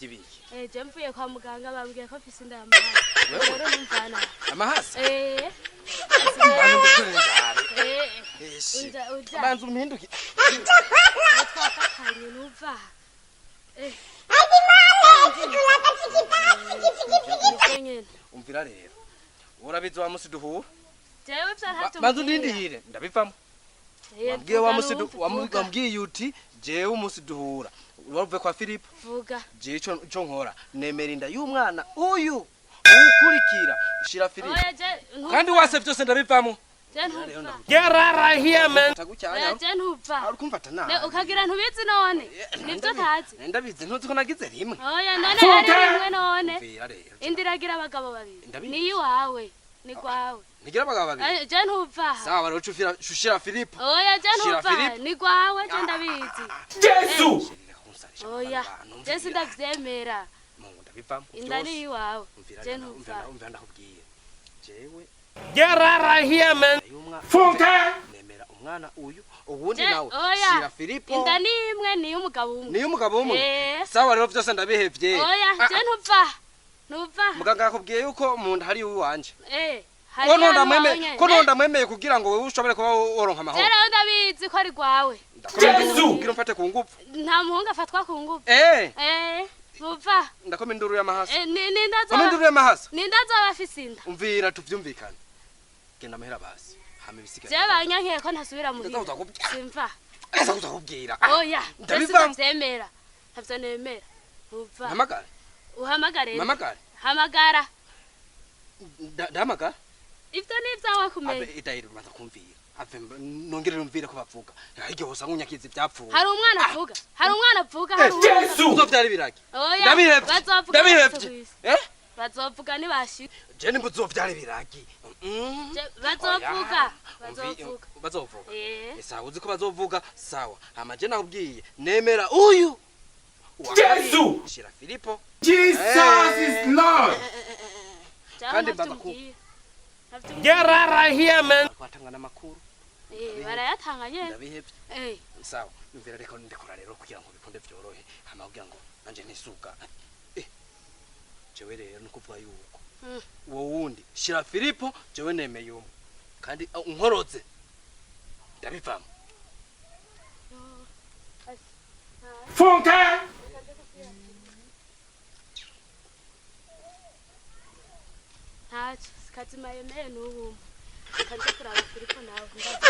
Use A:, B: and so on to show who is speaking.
A: Byibiki.
B: Je mvuye kwa muganga bambwiye ko mfise inda y'amahasa. Rero numvana.
A: Amahasa?
B: Eh. Eh.
A: Eshi.
B: Uja uja.
A: Banza umpinduke.
B: Twafatanye numva. Eh. Nivyo nyene.
A: Umvira rero. Urabizi wa musi duhura?
B: Jewe vyo ntavyo.
A: Banza undindire ndabivamo.
B: Eh,
A: Wambwiye wa
B: vuga
A: musi
B: numve, vuga.
A: wambwiye uti jewe umunsi duhura. Wavuye kwa Filipo.
B: Vuga.
A: Jewe ico nkora nemera inda y'umwana uyu ukurikira shira Filipo.
B: Oya je ntuva.
A: Kandi wase vyose ndabivamo.
B: Je ntuva.
C: Get out of here, man.
B: Oya
A: Tagucyanya.
B: je ntuva.
A: Uri kumfata
B: Ne
A: nabi.
B: ukagira ntubizi none. Nivyo ntazi.
A: Ndabizi ntuzi ko nagize rimwe.
B: Oya none ari rimwe none.
A: Umvira rero.
B: Inda iragira abagabo babiri.
A: Ndabizi.
B: Ni iwawe. Ni gwawe.
A: Ntigira abagabo babiri.
B: Eh, Je ntuva.
A: Sawa rero ucufira shushira Filipo.
B: Oya je
A: Shira
B: ntuva.
A: Filipo.
B: Ni gwawe je ndabizi.
C: Jesus.
A: Shirira kunsarisha
B: Oya
A: abantu,
B: je
A: umvira.
B: sindavyemera.
A: Mungu ndabivamo.
B: Inda ni
A: byose.
B: iwawe.
A: Umvira
B: Je
A: rero,
B: ntuva.
A: umvira ndakubwiye. Jewe
C: Get out of here, man.
A: y'umwana
C: Funke.
A: nemera umwana uyu ubundi
B: Je-
A: nawe
B: oya.
A: shira Filipo.
B: Inda ni imwe ni iy'umugabo umwe.
A: Niyo umugabo umwe.
B: Eh.
A: Sawa rero byose ndabihevye.
B: Oya je ntuva. Ntuva.
A: Muganga akubwiye yuko mu nda hari uwanje.
B: Eh.
A: Ko
B: Hari
A: nonda mwemeye ko nonda mwemeye kugira ngo wewe ushobore kuba woronka amahoro.
B: Rero ndabizi ko ari gwawe.
C: Yesu!
A: Kugira umfate ku ngufu.
B: Nta muhungu afatwa ku ngufu.
A: Eh,
B: Eh. Ntuva.
A: ndakoma induru y'amahasa.
B: Eh, ni ninda
A: Koma induru
B: zoba.
A: y'amahasa.
B: Ninda zoba afise inda.
A: Umvira tuvyumvikane. Genda amahera basi. Hama ibisigaye.
B: Je banyankiye ko ntasubira muhira.
A: Ndaza kuzakubwira.
B: Simva.
A: Ndaza kuzakubwira.
B: Oya. Je
A: Ndabivamo.
B: sindavyemera. Ntavyo nemera. Ntuva.
A: Mpamagare.
B: Uhamagare.
A: Mpamagare.
B: Hamagara.
A: Ndahamagara.
B: Ivyo ni ivyawe kumenya.
A: Abe idahira ubanza kumvira. Ave nongere numvire ko bavuga. Hirya hose nkunyakiza ivyapfuye.
B: Hari umwana avuga. Hari umwana avuga. Hari umwana.
C: Jesus.
A: Uzovyara ibiragi.
B: Oya.
A: Ndabihevye.
B: Bazovuga
A: Ndabihevye.
B: kw'isi.
A: Eh?
B: Bazovuga nibashika.
A: Je nimba uzovyara ibiragi. Mm.
B: Je- Bazovuga.
A: Oya.
B: Bazovuga.
A: Bazovuga.
B: Eh.
A: Sawa uzi ko bazovuga sawa. Hama je nakubwiye nemera uyu. Uwa kabiri,
C: Yesu!
A: Shira Filipo.
C: Jesus is Lord.
B: Jewe
A: Kandi
B: ntavyo
A: mbaza ku-
B: umbwira. Ntavyo umbwira.
C: Get out of here, man.
A: Batanga n'amakuru.
B: Eh, barayatanga nyene.
A: Ndabihevye.
B: Eh.
A: Sawa. Numvira reka ndekora rero kugira ngo bikunde vyorohe. Hama kugira ngo nanje ntisuga. Eh. Jewe rero nukuvuga yuko.
B: Mm.
A: Uwo wundi shira Filipo jewe nemeye umwe. Kandi unkoroze. Ndabivamo.
C: Funke.
B: Ntacyo sikazima yemeye n'ubu reka nje kuraba Filipo nawe ndazi.